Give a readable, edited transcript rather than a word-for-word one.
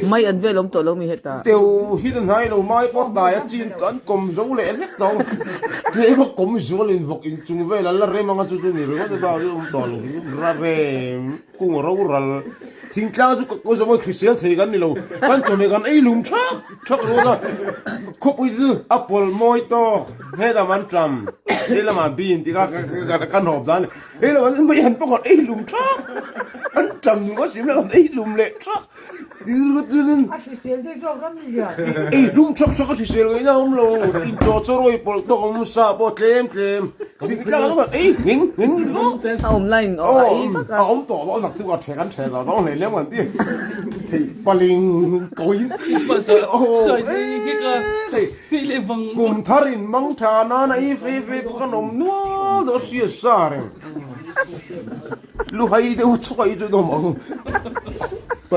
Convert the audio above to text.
Mai an vel awm tawh lo mi hetah. Teu hi na hnai lo mai pawh tlai a chin an kawm zo leh vek tawh ang. Tlem a kawm zual in vawk in chung vel an la rem anga chu chu ni ringawt a ta chu awm tawh lo hi ra rem kung ro ral thingtlang chu ka zawng a hrisel thei kan ni lo kan chawhmeh kan ei lum thak thak ringawt a khawpui chu a pawlh mawi tawk hetah an ṭam he lamah bean tih kha kan hawp dan Hei lo an mai han pawh kan ei hlum thak an tam nung a sim la kan ei hlum leh thak A hrisel deuh zawk ram ni zia. Ei hlum thak thak a hrisel ngaihna a awm lo in chaw chaw rawi pawlh tawk awm sa pawh tlem tlem thingtlang an awm ei nghing nghing A awm line a ei vak a. A awm tawh lo nak chu a thek an thek lo dawng hlei lem kan ti thei paling koin Kum thar in mang tha nan a i fe fe pawh kan awm nual deuh a hriat sa reng. Lu hai deuh chhuah hi chu dawm ang.